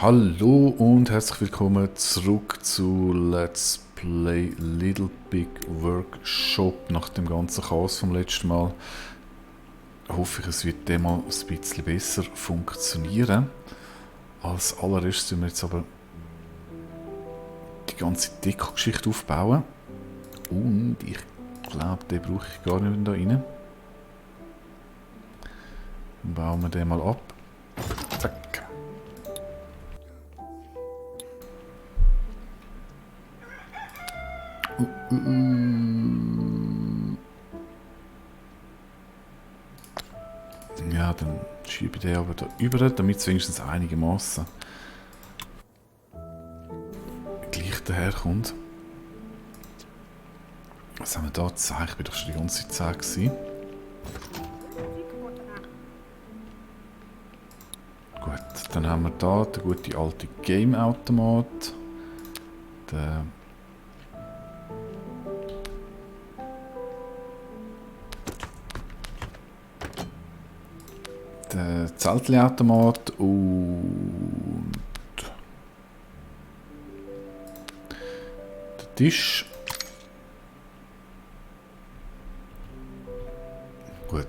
Hallo und herzlich willkommen zurück zu Let's Play Little Big Workshop. Nach dem ganzen Chaos vom letzten Mal hoffe ich, es wird diesmal ein bisschen besser funktionieren. Als allererstes müssen wir jetzt aber die ganze Deko-Geschichte aufbauen. Und ich glaube, den brauche ich gar nicht mehr da rein. Dann bauen wir den mal ab. Zack. Ja, dann schiebe ich den aber da über, damit es wenigstens einigermaßen gleich daherkommt. Was haben wir da gezeigt? Ich bin doch schon die ganze Zeit gewesen. Gut, dann haben wir da den guten alten Game-Automat. Den Zeltli-Automat und den Tisch. Gut.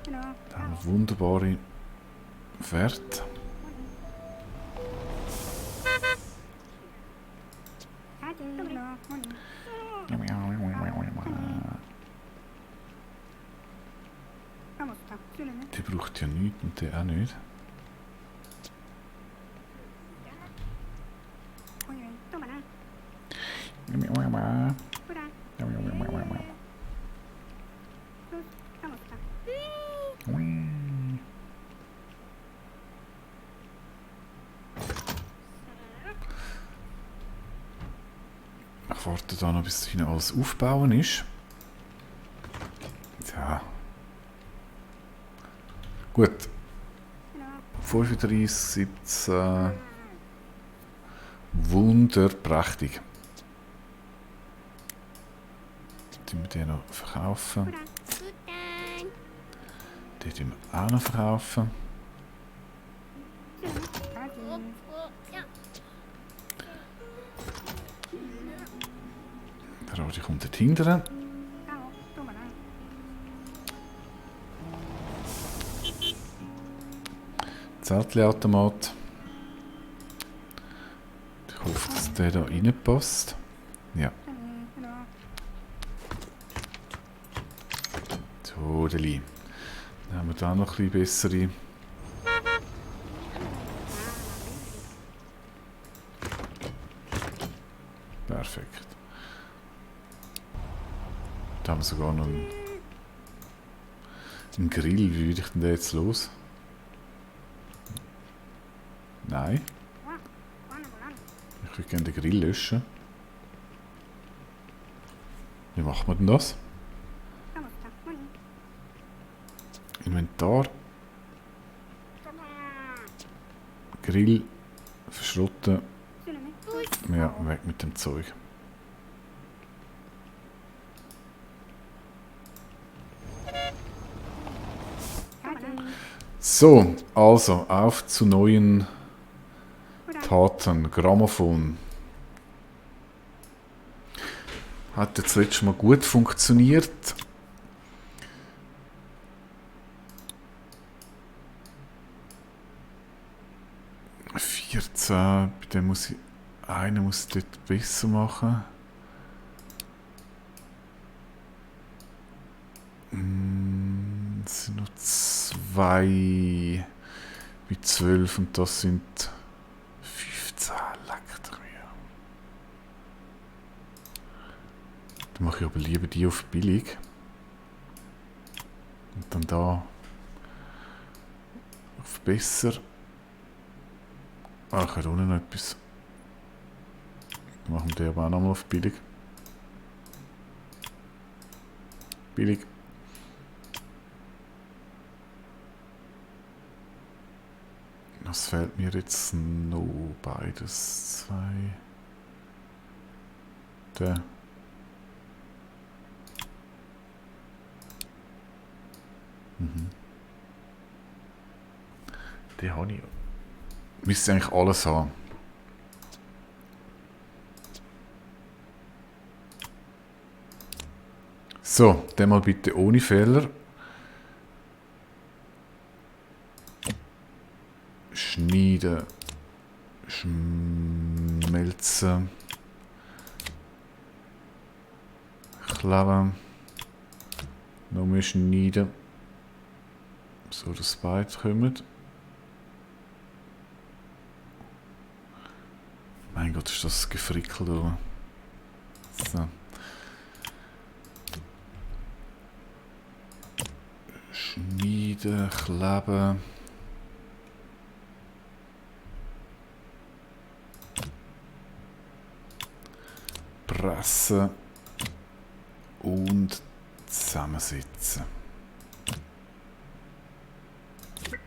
Dann haben wir wunderbare Werte. Die braucht ja nichts und die auch nicht. Ich warte da noch, bis hier alles aufbauen ist. Ja. Gut. 35, 17. Wunderprächtig. Den wir den noch verkaufen. Den wir auch noch verkaufen. Der Radi kommt dort hinten. Zeltli-Automat. Ich hoffe, dass der da reinpasst. Ja. So, Deli. Dann haben wir da noch ein bisschen bessere. Perfekt. Da haben wir sogar noch einen Grill. Wie würde ich denn den jetzt los? Nein. Ich würde gerne den Grill löschen. Wie macht man denn das? Inventar. Grill. Verschrotten. Ja, weg mit dem Zeug. So, also auf zu neuen Taten. Grammophon. Hat jetzt letztes Mal gut funktioniert. Bei dem muss ich. Einer muss dort besser machen. Es sind noch 2 bei 12 und das sind 15. Lecker mir. Dann mache ich aber lieber die auf billig. Und dann da auf besser. Ah, ich habe unten noch etwas. Dann machen wir den aber auch nochmal auf billig. Billig. Was fehlt mir jetzt noch? Beides 2. Der. Den habe ich Müsste eigentlich alles haben. So, dann mal bitte ohne Fehler. Schneiden. Schmelzen. Kleben. Noch mehr schneiden. So, dass beide kommen. Mein Gott, ist das gefrickelt, oder? So. Schneiden, kleben. Pressen. Und zusammensetzen.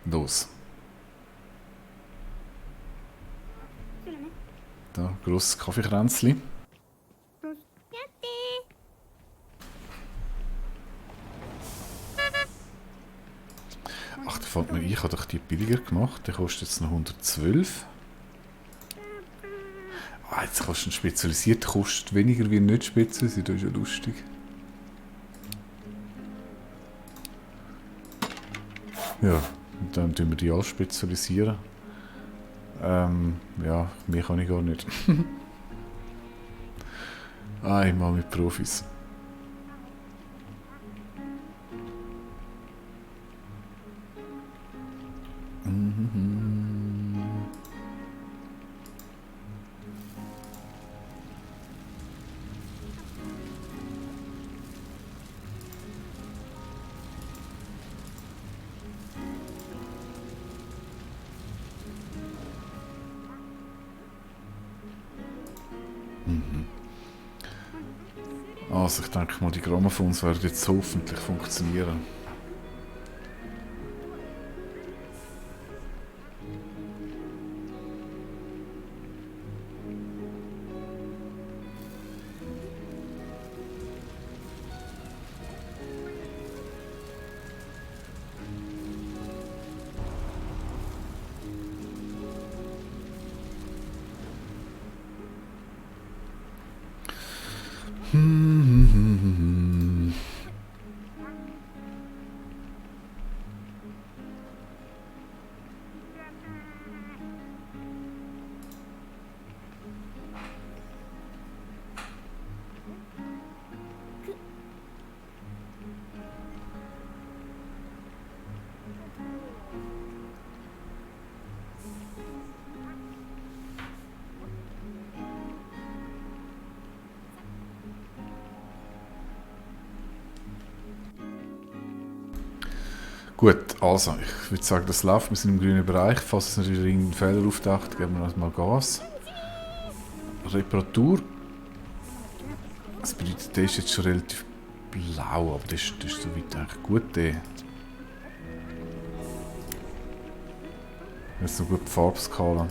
Los. Da, grosses Kaffeekränzchen. Ach, da fällt mir ein, ich habe doch die billiger gemacht. Der kostet jetzt noch 112. Ah, jetzt kostet ein spezialisiert, kostet weniger wie ein nicht spezialisiert. Das ist ja lustig. Ja, und dann tun wir die alle spezialisieren. Ja, mehr kann ich gar nicht. Einmal mit Profis. Also ich denke mal, die Grammophons werden jetzt hoffentlich funktionieren. Gut, also ich würde sagen, das läuft. Wir sind im grünen Bereich. Falls es natürlich irgendein Fehler auftaucht, geben wir mal Gas. Reparatur. Das bedeutet, der ist jetzt schon relativ blau, aber das ist soweit eigentlich gut. Jetzt so gut die Farbskala.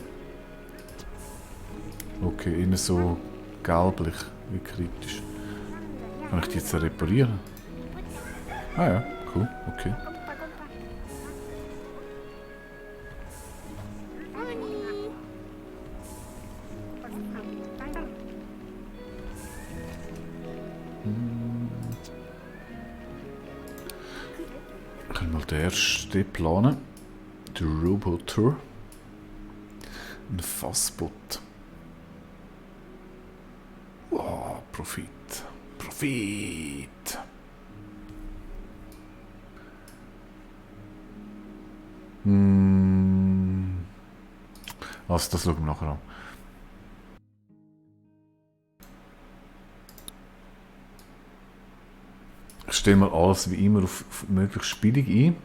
Okay, innen so gelblich, wie kritisch. Kann ich die jetzt reparieren? Ah ja, cool, okay. Können wir den ersten planen. Der Roboter. Ein Fassbot. Wow, Profit. Profit. Also das schauen wir nachher an. Stellen wir alles wie immer auf möglichst billig ein.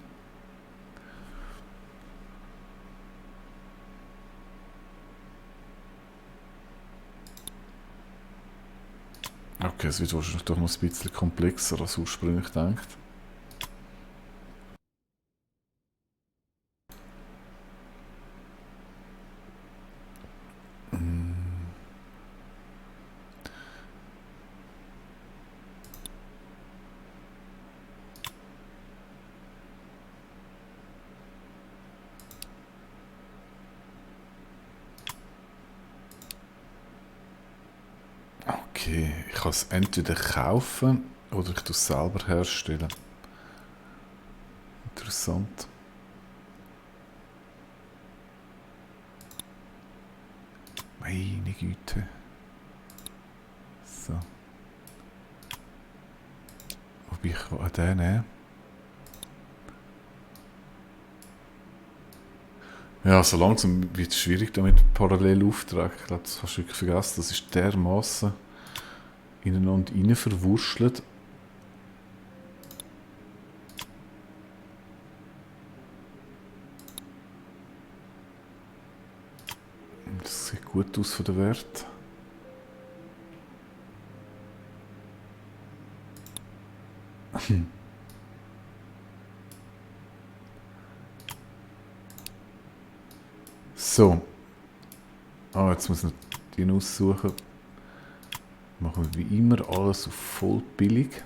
Okay, es wird wahrscheinlich doch noch ein bisschen komplexer als ursprünglich gedacht. Okay, ich kann es entweder kaufen oder ich tue es selber herstellen. Interessant. Meine Güte. So. Wobei ich kann den nehmen. Ja, so langsam wird es schwierig damit Parallelaufträge. Ich glaube, das hast du wirklich vergessen. Das ist dermaßen ineinander rein verwurschtelt. Das sieht gut aus von der Wert. So. Ah, jetzt muss ich noch den aussuchen. Machen wir wie immer alles auf voll billig.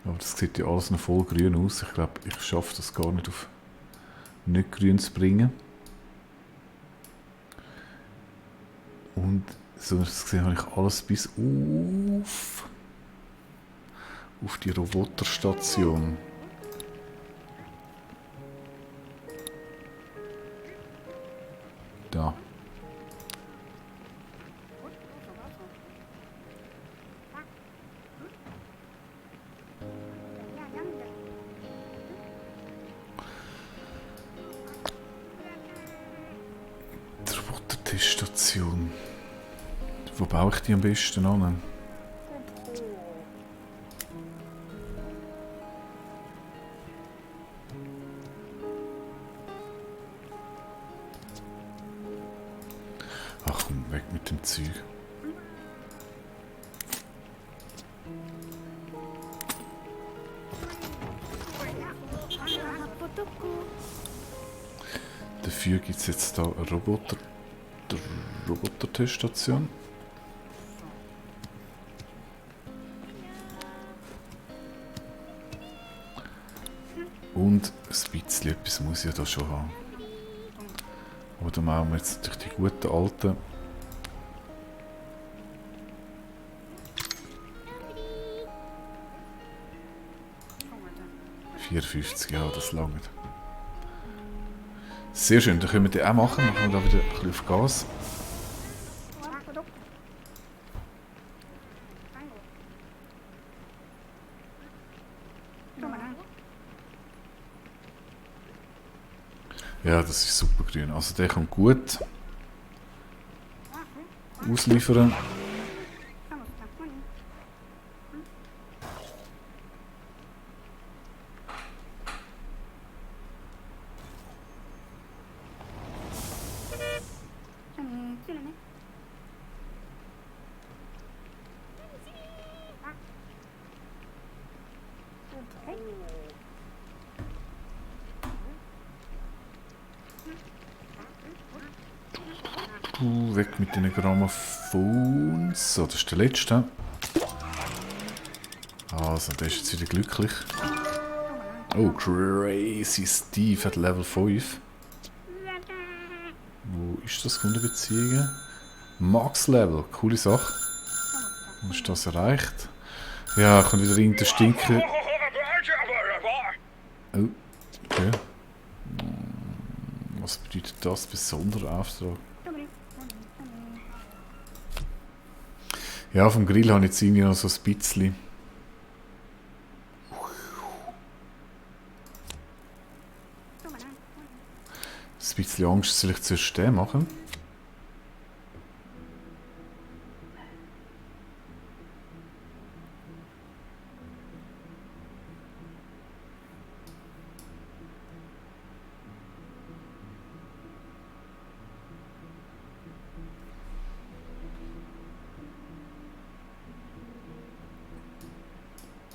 Aber das sieht ja alles noch voll grün aus. Ich glaube, ich schaffe das gar nicht auf nicht grün zu bringen. Und so wie ich gesehen habe, ich alles bis auf die Roboterstation. Da. Die Roboter-Teststation. Wo baue ich die am besten an? Ach komm, weg mit dem Zeug. Dafür gibt es jetzt da eine Roboter-Teststation. Und ein bisschen etwas muss ich ja da schon haben. Aber da machen wir jetzt natürlich die guten alten. $54, ja, das langt. Sehr schön, dann können wir die auch machen. Machen wir da wieder ein bisschen auf Gas. Ja, das ist super grün. Also der kann gut ausliefern. Weg mit den Grammophons. So, das ist der letzte. Also, der ist jetzt wieder glücklich. Oh, Crazy Steve hat Level 5. Wo ist das? Kundenbeziehungen? Max Level, coole Sache. Wo ist das erreicht? Ja, kommt wieder rein, der Stinker. Oh, okay. Was bedeutet das? Besonderer Auftrag? Ja, vom Grill habe ich jetzt irgendwie noch so ein bisschen. Ein bisschen Angst, soll ich zuerst den machen?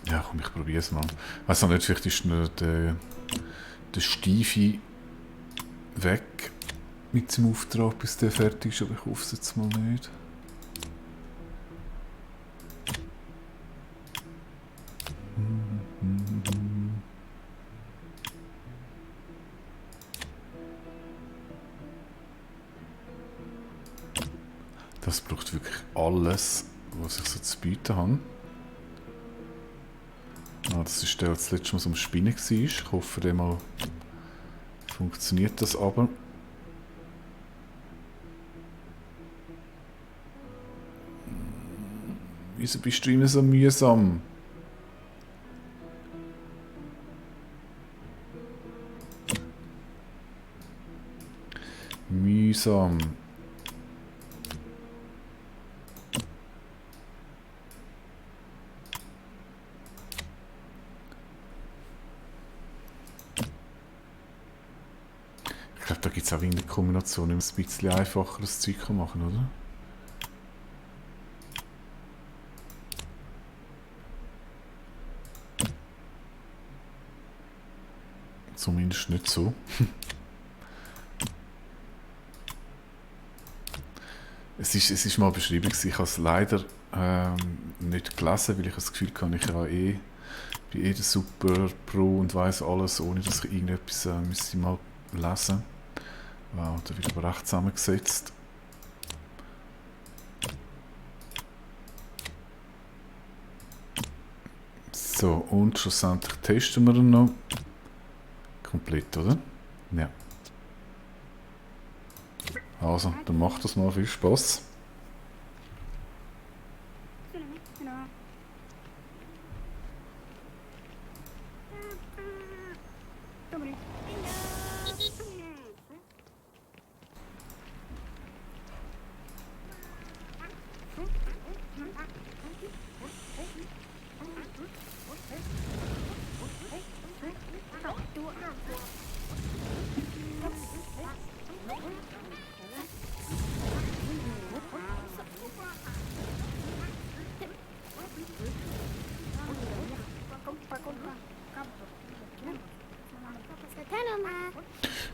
Ja, komm, ich probiere es mal. Ich weiß noch nicht, vielleicht ist nur der Stiefi weg mit seinem Auftrag, bis der fertig ist, aber ich hoffe es jetzt mal nicht. Das braucht wirklich alles, was ich so zu bieten habe. Ah, das ist der, der das letzte Mal so am Spinnen war. Ich hoffe, dem mal funktioniert das aber. Wieso bist du immer so mühsam? Mühsam. Ich glaube, da gibt es auch eine Kombination, um es ein bisschen einfacher das Zeug zu machen, oder? Zumindest nicht so. Es ist mal beschrieben, ich habe es leider nicht gelesen, weil ich das Gefühl habe, ich habe bin der Super Pro und weiss alles, ohne dass ich irgendetwas müsste mal lesen. Wow, da wird aber recht zusammengesetzt. So, und schlussendlich testen wir ihn noch. Komplett, oder? Ja. Also, dann macht das mal viel Spaß.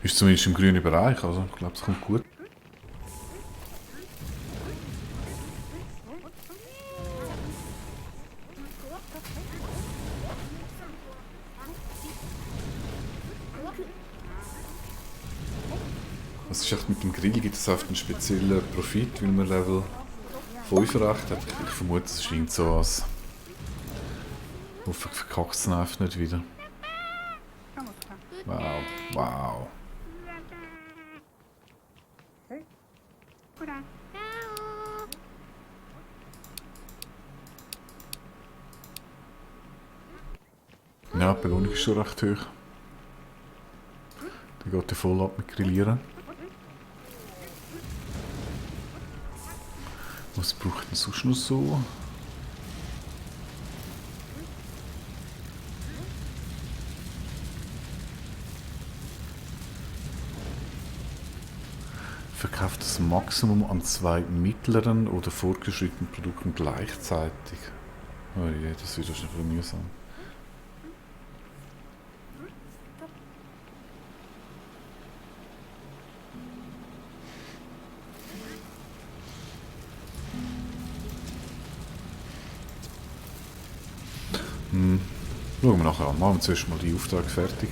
Ist zumindest im grünen Bereich, also ich glaube, es kommt gut. Was ist echt mit dem Grill? Gibt es oft einen speziellen Profit, weil man Level 5 erreicht hat? Ich vermute, es ist so als... Hoffentlich verkackt es einfach nicht wieder. Wow, wow. Ja, die Belohnung ist schon recht hoch. Die geht ja voll ab mit Grillieren. Was braucht denn sonst noch so? Verkauft das Maximum an 2 mittleren oder fortgeschrittenen Produkten gleichzeitig. Oh je, das wird wahrscheinlich ein mühsam. Schauen wir nachher an. Machen wir zuerst mal die Aufträge fertig.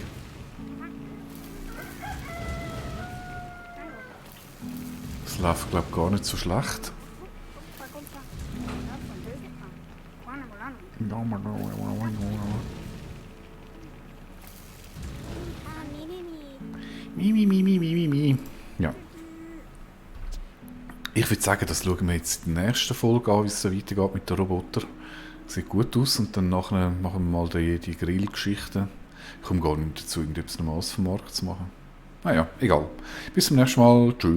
Das läuft, glaube ich, gar nicht so schlecht. Ja. Ich würde sagen, das schauen wir jetzt in der nächsten Folge an, wie es so weitergeht mit den Robotern. Sieht gut aus und dann nachher machen wir mal die Grillgeschichte. Ich komme gar nicht dazu, irgendetwas Normales vom Markt zu machen. Naja, egal. Bis zum nächsten Mal. Tschüss.